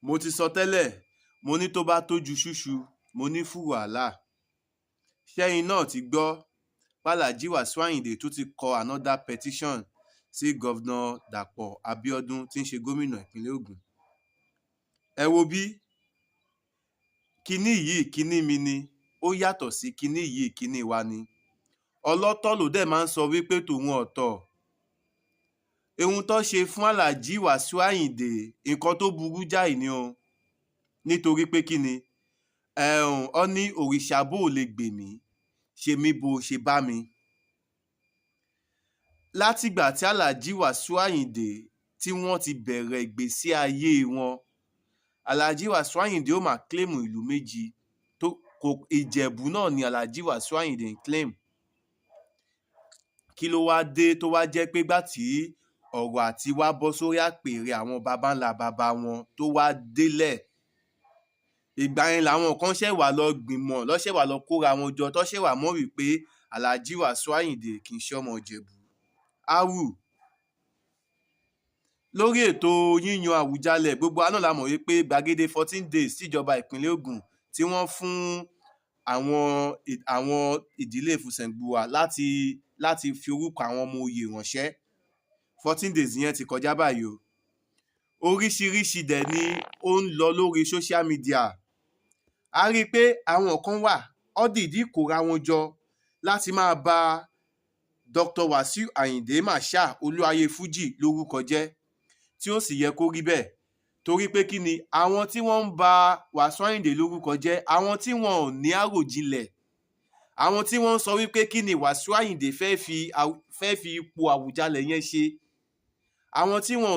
Mo ti sọ tẹ́lẹ̀, mo ní tó bá tójú ṣúṣú, mo ní fùrù àlà. Ṣẹ́yìn náà ti gbọ́ pàlàjì Wàsíù Ayinde tún ti kọ another petition sí Governor Dàpọ̀ Abiodun, tí ń ṣe gómìnà ìpínlẹ̀ Ògùn. Ẹ wo bí kinní yìí, kinní mi ni, ó yàtọ̀ sí kinní yìí, kinní wa ni. Ọlọ́tọ̀ ló dẹ̀ máa ń sọ wípé tòun ọ̀tọ̀. Ohun tó ṣe fún Aláàjì Wàsíù Ayinde, nǹkan tó burú jáì ni o. Nítorí pé kí ni? Ọ ní òrìṣà bó lè gbè mí, ṣe mí bó ṣe bá mi. Látìgbà tí Aláàjì Wàsíù Ayinde tí wọ́n ti bẹ̀rẹ̀ ìgbésí ayé wọn, Aláàjì Wàsíù Ayinde ó máa claim ìlú méjì tó kò. Ìjẹ̀bú náà ni Aláàjì Wàsíù Ayinde ń claim. Kí ló wá dé tó wá jẹ́ pé gbà tí ọ̀rọ̀ àti wá bọ́ sórí àpèrè àwọn baba ńlá baba wọn tó wá délẹ̀, ìgbà yẹn làwọn kan ṣẹ̀ wá lọ gbìmọ̀, lọ́ṣẹ̀ wá lọ kóra wọn jọ, tó ṣẹ̀ wá mọ̀ wípé Aláàjì Wàsíù Ayinde kì í ṣe ọmọ Ìjẹ̀bú? Áwù lórí ètò yíyan Àwùjalẹ̀, gbogbo wa náà la mọ̀ wípé gbàgede 14 days tíjọba ìpínlẹ̀ Ògùn tí wọ́n fún àwọn ìdílé Fùsẹ̀ngbùwà láti fi orúkọ àwọn ọmọ oyè ránṣẹ́, 14 days yẹn ti kọjá báyìí o. Oríṣiríṣi dẹ̀ ni ó ń lọ lórí social media. A rí i pé àwọn kan wà ọ́ dìídì kóra wọn jọ láti máa ba Dr. Wasiu Ayinde Marshal, Olúayé Fuji, lórúkọ jẹ́, tí ó sì yẹ kó rí bẹ́ẹ̀. Torí pé kí ni? Àwọn tí wọ́n ń ba Wasiu Ayinde lórúkọ jẹ́, àwọn tí wọn ò ní àròjinlẹ̀, àwọn tí wọ́n ń sọ wípé kí ni Wasiu Ayinde fẹ́ fi ipò Àwùjalẹ̀ yẹn ṣe, àwọn tí wọn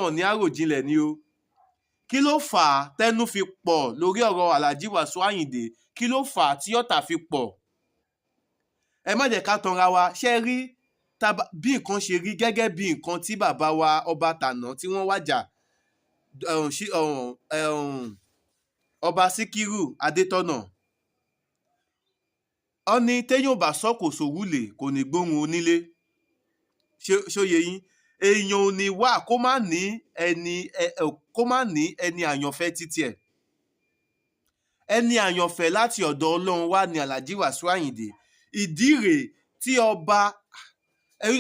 ò ní àròjinlẹ̀ ni o. Kí ló fà á tẹnu fi pọ̀ lórí ọ̀rọ̀ Alhaji Wasiu Ayinde? Kí ló fà á tí ọ̀tá fi pọ̀? Ẹ má jẹ́ ká tanra wa. Ṣe rí bí nǹkan ṣe rí, gẹ́gẹ́ bí nǹkan tí bàbá wa ọba tàná tí wọ́n wàjà, Ọba Síkírù Adétọ̀nà, ó ní téèyàn ò bá sọ̀kò sórùlé, kò ní gbóhùn onílé. Ṣó yé yín? Èèyàn ò ní wà kó má ní ẹni àyànfẹ́ títí ẹ̀. Ẹni àyànfẹ́ láti ọ̀dọ̀ Ọlọ́run wá ní Alhaji Wasiu Ayinde. Ìdí rèé tí ọba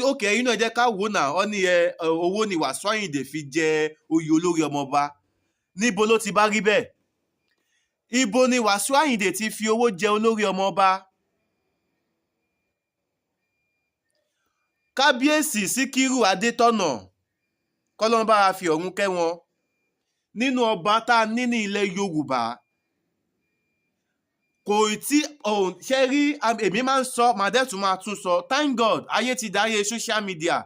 òkè ẹ̀yin náà jẹ́ ká wò náà. Ọ ní ẹ owó ni Wasiu Ayinde fi jẹ oyè olórí ọmọọba. Níbo ló ti bá rí bẹ́ẹ̀? Ibo ni Wasiu Ayinde ti fi owó jẹ olórí ọmọọba? Kábíyèsí Síkírù Adétọ̀nà, kọ́lọ́n bá wa fi ọ̀run kẹ́ wọn, nínú ọba tá a ní ní ilẹ̀ Yorùbá, kò tí ṣe rí. Èmi máa ń sọ, màá dẹ̀ tún máa tún sọ, thank God ayé ti dáyé social media.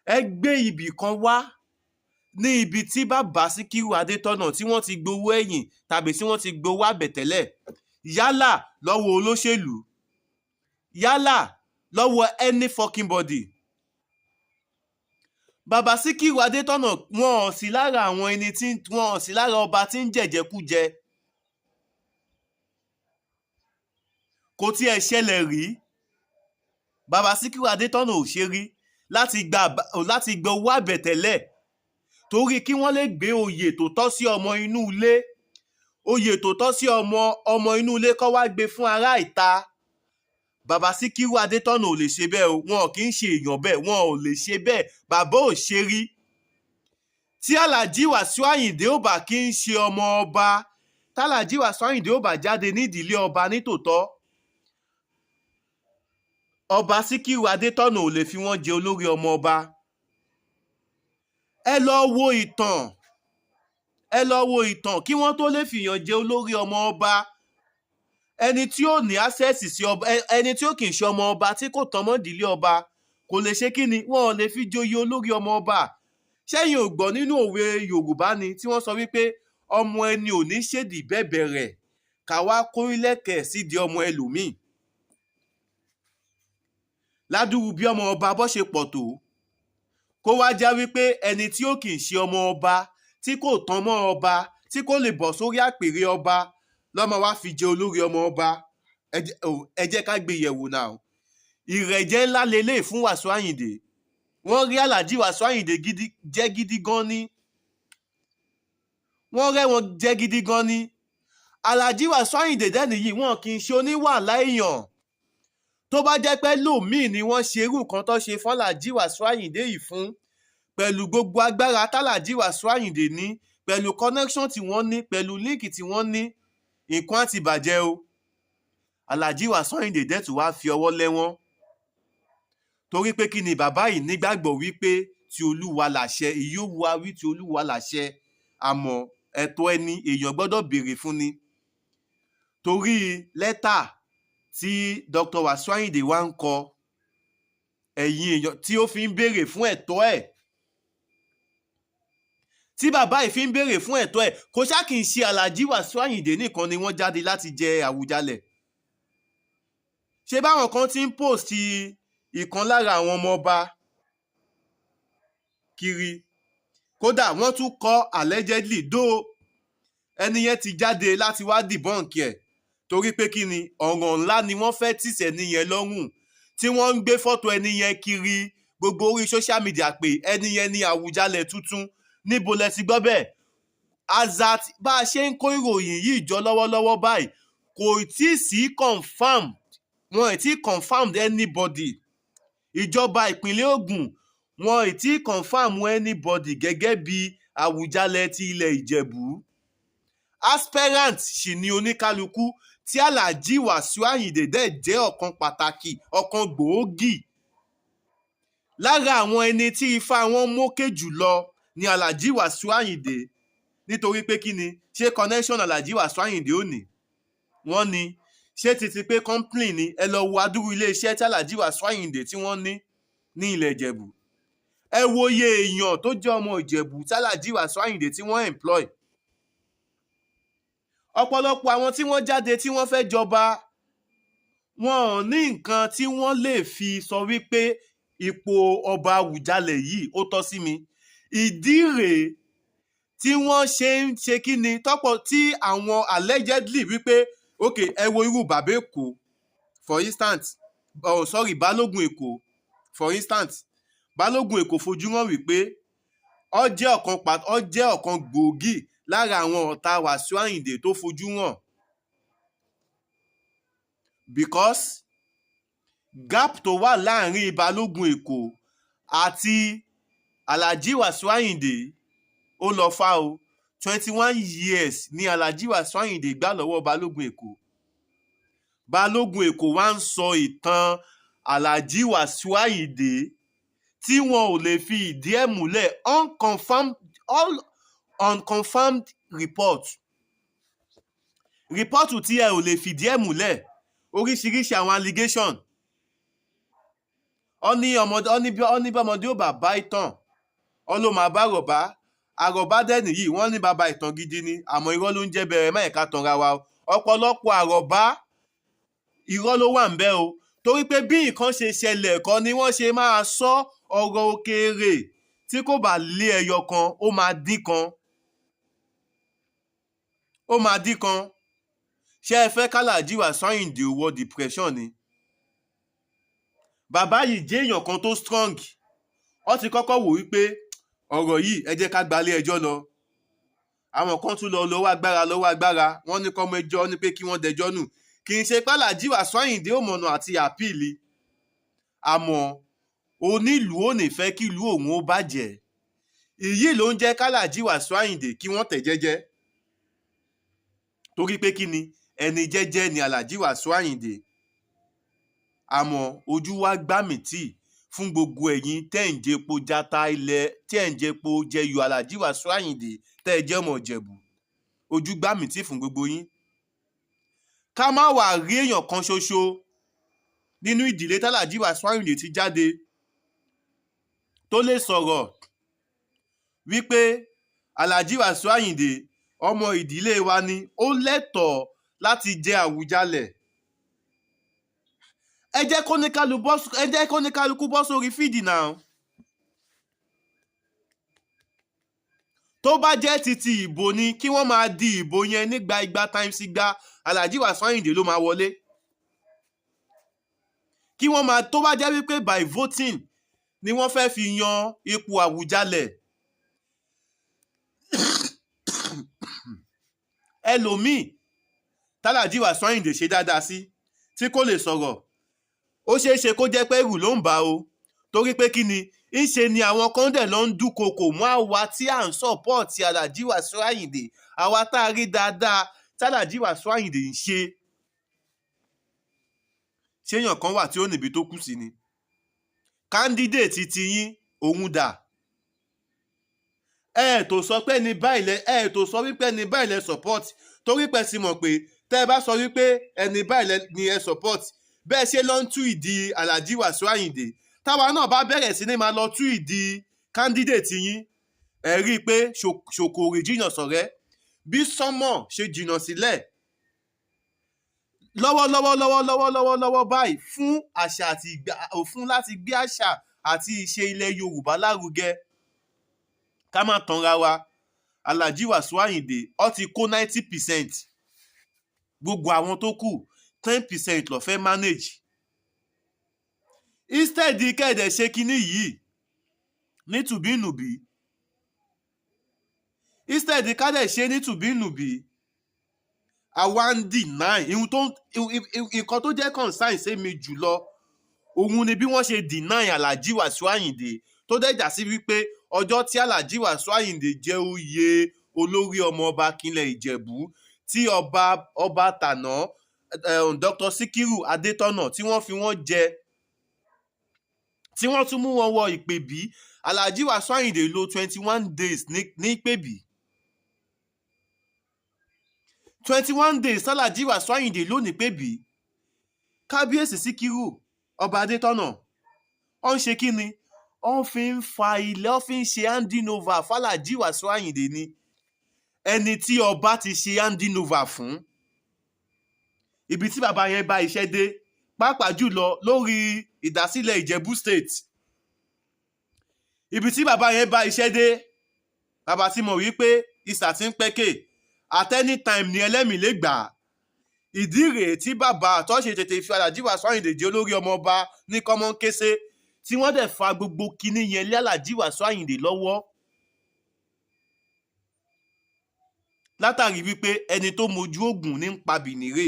Ẹ gbé ibì kan wá ní ibi tí bàbá Síkírù Adétọ̀nà tí wọ́n ti gbowó ẹ̀yìn tàbí tí wọ́n ti gbowó àbẹ̀tẹ́lẹ̀, yálà lọ́wọ́ olóṣèlú, yálà lọ́wọ́ any fucking body. Bàbá Síkírù Adétọ̀nà, wọn ò sí lára àwọn ẹni tí wọn ò sí lára ọba tí ń jẹ̀jẹ̀kújẹ. Kò tiẹ̀ ṣẹlẹ̀ rí. Bàbá Síkírù Adétọ̀nà ò ṣe rí láti gba owó àbẹ̀tẹ́lẹ̀ torí kí wọ́n lè gbé oyè tó tọ́ sí ọmọ inú ilé, oyè tó tọ́ sí ọmọ inú ilé, kó wá gbé fún ará ìta. Bàbá Síkírù Adétọ̀nà ò lè ṣe bẹ́ẹ̀ o. Wọn kì í ṣe èèyàn bẹ́ẹ̀, wọn ò lè ṣe bẹ́ẹ̀. Bàbá ò ṣe rí. Tí Alhaji Wàsíù Àyìndé ò bá kí ń ṣe ọmọ ọba, tálàjì Wàsíù Àyìndé ò bá jáde nídìílé ọba nítòótọ́, Ọba Síkírù Adétọ̀nà ò lè fi wọ́n jẹ olórí ọmọ ọba. Ẹ lọ wo ìtàn, ẹ lọ wo ìtàn. Kí wọ́n tó lè fìyàn jẹ olórí ọmọ ọba, ẹni tí ó ní access sí ọba, ẹni tí ó kì í ṣe ọmọ ọba, tí kò tán mọ́ ìdílé ọba, kò lè ṣe kí ni, wọn ò lè fi joyè olórí ọmọ ọba. Ṣẹ́yìn ò gbọ́ nínú òwe Yorùbá ni tí wọ́n sọ wípé ọmọ ẹni ò ní ṣèdí bẹ̀bẹ̀ rẹ̀ ká wá kó ìlẹ̀kẹ̀ sídìí ọmọ ẹlòmíì? Ládùúrú bí ọmọ ọba bó ṣe pọ̀ tó, kó wá já wípé ẹni tí ó kì í ṣe ọmọ ọba, tí kò tán mọ́ ọba, tí kò lè bọ̀ sórí àpèrè ọba lọ́mọ wá fi jẹ olórí ọmọ ọba. Ẹ jẹ́ ká gbé yẹ̀wò náà. Ìrẹ̀jẹ̀ ńlá lélẹ̀ fún Wàsíù Àyìndé. Wọ́n rí Àlàjì Wàsíù Àyìndé gidi jẹ́ gidi gan ni. Wọ́n rẹ́ wọn jẹ gidi gan ni. Alhaji Wasiu Ayinde dẹ́ nìyí, wọn kì í ṣe oníwàhálà èèyàn. Tó bá jẹ́ pé lòmíì ni wọ́n ṣe irú nǹkan tó ṣe fún Alhaji Wasiu Ayinde yìí fún, pẹ̀lú gbogbo agbára tálàjì Wasiu Ayinde ní, pẹ̀lú connection tí wọ́n ní, pẹ̀lú link tí wọ́n ní, nǹkan á ti bàjẹ́ o. Alhaji Wasiu Ayinde dẹ̀ tún wá fi ọwọ́ lẹ́wọ́n, torí pé kí ni? Bàbá yìí nígbàgbọ́ wípé tí Olúwa làṣẹ, ìyówù awí, tí Olúwa làṣẹ. Àmọ́ ẹ̀tọ́ ẹni, èèyàn gbọ́dọ̀ béèrè fún ni. Torí lẹ́tà tí Dr. Wasiu Ayinde wá ń kọ, ẹ̀yin èèyàn, tí ó fi ń béèrè fún ẹ̀tọ́ ẹ̀, tí bàbá yìí fi ń béèrè fún ẹ̀tọ́ ẹ̀, kò ṣáà kì í ṣe Alhaji Wasiu Ayinde nìkan ni wọ́n jáde láti jẹ Àwùjalẹ̀. Ṣé báwọn kan ti ń post ìkan lára àwọn ọmọ ọba kiri? Kódà wọ́n tún kọ allegedly dó. Ẹni yẹn ti jáde láti wá debunk ẹ̀, torí pé kí ni? Ọ̀ràn ńlá ni wọ́n fẹ́ tìṣẹ́ ẹni yẹn lọ́rùn, tí wọ́n ń gbé fọ́tò ẹni yẹn kiri gbogbo orí social media pé ẹni yẹn ní Àwùjalẹ̀ tuntun. Níbo lẹ ti gbọ́ bẹ́ẹ̀? As at bá a ṣe ń kó ìròyìn yìí jọ lọ́wọ́lọ́wọ́ báyìí, kò tí ì sí confirm, wọn ì tí confirmed anybody. Ìjọba ìpínlẹ̀ Ògùn, wọn ì tí confirm anybody gẹ́gẹ́ bí Àwùjalẹ̀ ti ilẹ̀ Ìjẹ̀bú. Aspirant sì ni oníkálukú, tí Alhaji Wasiu Ayinde dẹ̀ jẹ́ ọ̀kan pàtàkì, ọ̀kan gbòógì lára àwọn ẹni tí ifá wọn mókè jùlọ ní Alhaji Wasiu Ayinde. Nítorí pé kí ni? Ṣé connection Alhaji Wasiu Ayinde ò ní wọ́n ní? Ṣé títí pé company ni? Ẹ lọ wo adúrú iléeṣẹ́ tí Alhaji Wasiu Ayinde tí wọ́n ní ní ilẹ̀ Ìjẹ̀bú. Ẹ wo iye èèyàn tó jẹ́ ọmọ Ìjẹ̀bú tí Alhaji Wasiu Ayinde tí wọ́n employ. Ọ̀pọ̀lọpọ̀ àwọn tí wọ́n jáde tí wọ́n fẹ́ jọba, wọn ò ní nǹkan tí wọ́n lè fi sọ wípé ipò ọba Àwùjalẹ̀ yìí, ó tọ́ sí mi. Ìdí rèé tí wọ́n ṣe ń ṣe kí ni tọ́pọ̀ tí àwọn allegedly wípé, ok, ẹ wo irú bàbá Èkó for instance, oh sorry, Balógun Èkó for instance. Balógun Èkó fojú hàn wípé ó jẹ́ ọ̀kan gbòógì lára àwọn ọ̀tá Wàsíù Àyìndé tó fojú hàn, because gap tó wà láàrin Balógun Èkó àti Alhaji Wàsíù Àyìndé, ó lọ fá o. 21 years ní Alhaji Wàsíù Àyìndé gbà lọ́wọ́ Balógun Èkó. Balógun Èkó wá ń sọ ìtàn Alhaji Wàsíù Àyìndé tí wọn ò lè fi ìdí ẹ̀ múlẹ̀, unconfirmed, all unconfirmed report, report tí ẹ ò lè fìdí ẹ̀ múlẹ̀, oríṣiríṣi àwọn allegation. Ọ ní ọmọdé, ọ ní bí ọmọdé ò bá bá ìtàn, ọ ló máa bá àròbá. Àròbá dẹ̀ nìyí, wọ́n ní bàbá ìtàn gidi ni, àmọ́ irọ́ ló ń jẹ́ bẹ̀rẹ̀ mẹ́ẹ̀ká tanra wa o. Ọ̀pọ̀lọpọ̀ àròbá, irọ́ ló wà ń bẹ̀ o, torí pé bí nǹkan ṣe ṣẹlẹ̀ kọ́ ni wọ́n ṣe máa sọ. Ọ̀rọ̀ òkèèrè tí kò bá lé ẹyọ kan, ó máa dín kan, ó máa dín kan. Ṣé ẹ fẹ́ k'Alhaji Wasiu Ayinde ó wọ depression ni? Bàbá yìí jẹ́ èèyàn kan tó strong. Ó ti kọ́kọ́ wò wípé ọ̀rọ̀ yìí, ẹ jẹ́ ká gbalé ẹjọ́ lọ. Àwọn kan tún lọ lọ́wọ́ agbára, lọ́wọ́ agbára. Wọ́n ní kọ́mọ ẹjọ́ ní pé kí wọ́n dẹjọ́ nù. Kì í ṣe p'Alhaji Wasiu Ayinde ò mọ̀nà àti appeal, àmọ́ onílùú ò ní fẹ́ kí ìlú òun ó bàjẹ́. Èyí ló ń jẹ́ k'Alhaji Wasiu Ayinde kí wọ́n tẹ̀ jẹ́jẹ́, torí pé kí ni? Ẹni jẹ́jẹ́ ni Alhaji Wasiu Ayinde. Àmọ́ ojú wa gbà mí tì fún gbogbo ẹ̀yin tẹ́ ń jẹpo jata ilẹ̀, tẹ́ ń jẹpo jẹyọ Alhaji Wasiu Ayinde, tẹ́ ẹ jẹ́ ọmọ Ìjẹ̀bú. Ojú gbà mí tì fún gbogbo yín. Ká má wàá rí èèyàn kan ṣoṣo nínú ìdílé t'Alhaji Wasiu Ayinde ti jáde tó lè sọ̀rọ̀ wípé Alhaji Wasiu Ayinde, ọmọ ìdílé wa ni, ó lẹ́tọ̀ọ́ láti jẹ Àwùjalẹ̀. Ẹ jẹ́ kó ní kálukú bọ́ sórí field náà. Tó bá jẹ́ títí ìbò ni, kí wọ́n máa di ìbò yẹn nígbà igba times igba, Alhaji Wasiu Ayinde ló máa wọlé. Kí wọ́n máa, tó bá jẹ́ wípé by voting ni wọ́n fẹ́ fi yan ipò Àwùjalẹ̀. Ẹlòmíì tálàjì Wàsíù Àyìndé ṣe dáadáa sí tí kò lè sọ̀rọ̀, ó ṣeé ṣe kó jẹ́ pé ẹ̀rù ló ń bà ó, torí pé kí ni ńṣe ni àwọn kan dẹ̀ lọ ń dúnkokò mọ́ àwa tí à ń support Alhaji Wàsíù Àyìndé, àwa tá a rí dáadáa tálàjì Wàsíù Àyìndé ń ṣe. Ṣéyàn kan wà tí ó níbi tó kù sí ni candidate ti yín òun dà? Ẹ tó sọ pé ní báyìí lẹ, ẹ tó sọ wípé ní báyìí lẹ support, torí pé sì mọ̀ pé tẹ́ ẹ bá sọ wípé ẹni báyìí lẹ ni ẹ support, bẹ́ẹ̀ ṣe lọ ń tú ìdí Alhaji Wàsíù Àyìndé, táwa náà bá bẹ̀rẹ̀ sí ní máa lọ tú ìdí candidate yín, ẹ rí i pé ṣòkòrè jìnnà sọ̀rẹ́ bí sánmọ̀ ṣe jìnnà sílẹ̀. Lọ́wọ́lọ́wọ́ lọ́wọ́lọ́wọ́ lọ́wọ́lọ́wọ́ báyìí, fún àṣà àti ìgbà òfin láti gbé àṣà àti ìṣe ilẹ̀ Yorùbá lárugẹ, ká má tanra wa, Alhaji Wàsíù Àyìndé ó ti kó 90%. Gbogbo àwọn tó kù, 10% ló fẹ́ manage. Instead kẹ́ẹ̀dẹ̀ ṣe kinní yìí nítùbínùbí, instead kádẹ̀ ṣe nítùbínùbí, àwa ń deny ihun tó nǹkan tó jẹ́ concern sí mi jùlọ. Òun ni bí wọ́n ṣe deny Alhaji Wàsíù Àyìndé, tó dẹ̀ já sí wípé ọjọ́ tí Alhaji Wàsíù Àyìndé jẹ́ oyè olórí ọmọ ọba Akínlẹ̀ Ìjẹ̀bú, tí ọba tàná, Dr. Sikiru Adétọ̀nà, tí wọ́n fi wọ́n jẹ, tí wọ́n tún mú wọn wọ ìpèbí, Alhaji Wàsíù Àyìndé lò 21 days ní ìpèbí. 21 days Alhaji Wàsíù Àyìndé lò ní ìpèbí. Kábíyèsí Síkírù ọba Adétọ̀nà, ó ń ṣe kí ni, ó fi ń fa ilẹ̀, ó fi ń ṣe handing over f'Alhaji Wàsíù Àyìndé ni. Ẹni tí ọba ti ṣe handing over fún, ibi tí bàbá yẹn bá iṣẹ́ dé, pàápàá jùlọ lórí ìdásílẹ̀ Ìjẹ̀bú State, ibi tí bàbá yẹn bá iṣẹ́ dé, bàbá tí mo wí pé ìsà ti ń pẹ́kẹ̀, at any time ni ẹlẹ́mìí lè gbà á. Ìdí rèé tí bàbá àtọ́ṣe tètè fi Alhaji Wàsíù Àyìndé jẹ́ olórí ọmọọba ní kọ́mọ́nkésé, tí wọ́n dẹ̀ fa gbogbo kinní yẹn lé Alhaji Wàsíù Àyìndé lọ́wọ́, látàrí wípé ẹni tó mojú ògùn ní ń pa bìnírè.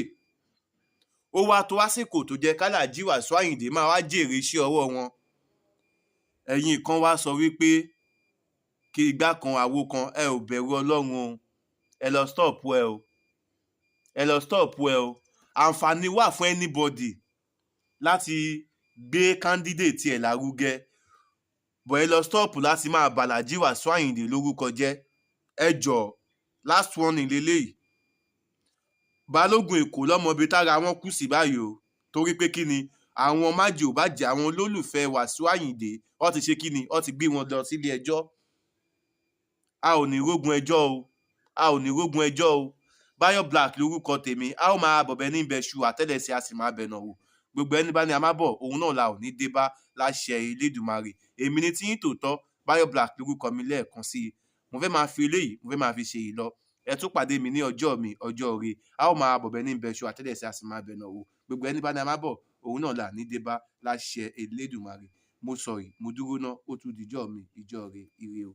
Ó wá tó àsìkò tó jẹ́ k'Alhaji Wàsíù Àyìndé máa wá jèrè iṣẹ́ ọwọ́ wọn. Ẹ̀yin kan wá sọ wípé kí igbá kan àwo kan. Ẹ ò bẹ̀rù Ọlọ́run o. Ẹ lọ stop ẹ o, ẹ lọ stop ẹ o. Àǹfààní wà fún anybody láti gbé candidate ẹ̀ lárugẹ, but ẹ lọ stop láti máa bàlàjì Wàsíù Àyìndé lórúkọ jẹ́. Ẹ jọ̀ọ́, last warning leléyìí. Balógun Èkó lọ́mọbi tára wọn kù sí báyìí o, torí pé kí ni, àwọn májè ò bá jẹ́ àwọn olólùfẹ́ Wàsíù Àyìndé, wọ́n ti ṣe kí ni, wọ́n ti gbé wọn lọ sílé ẹjọ́. A ò ní rógun ẹjọ́ o, a ò ní rógun ẹjọ́ o. Báyọ̀ Black lórúkọ tèmi. A ó máa bọ̀bẹ̀ ní ibẹ̀ ṣu àtẹ́lẹsẹ̀, a sì máa bẹ̀nà wò. Gbogbo ẹni bá ní a má bọ̀, òun náà la ò ní dé bá láṣẹ Elédùmarè. Èmi ní tiyín tòótọ́, Báyọ̀ Black lórúkọ mi. Lẹ́ẹ̀kan sí i, mo fẹ́ máa fi eléyìí, mo fẹ́ máa fi ṣe yìí lọ. Ẹ tún pàdé mi ní ọjọ́ mi, ọjọ́ rẹ. A ó máa bọ̀bẹ̀ ní ibẹ̀ ṣu àtẹ́lẹsẹ̀, a sì máa bẹ̀nà wò. Gbogbo ẹni bá ní a má bọ̀, òun náà là ní dé bá láṣẹ Elédùmarè. Mo sọ̀rọ̀, mo dúró ná. Ó tún dijọ́ mi, ìjọ́ rẹ. Ire o.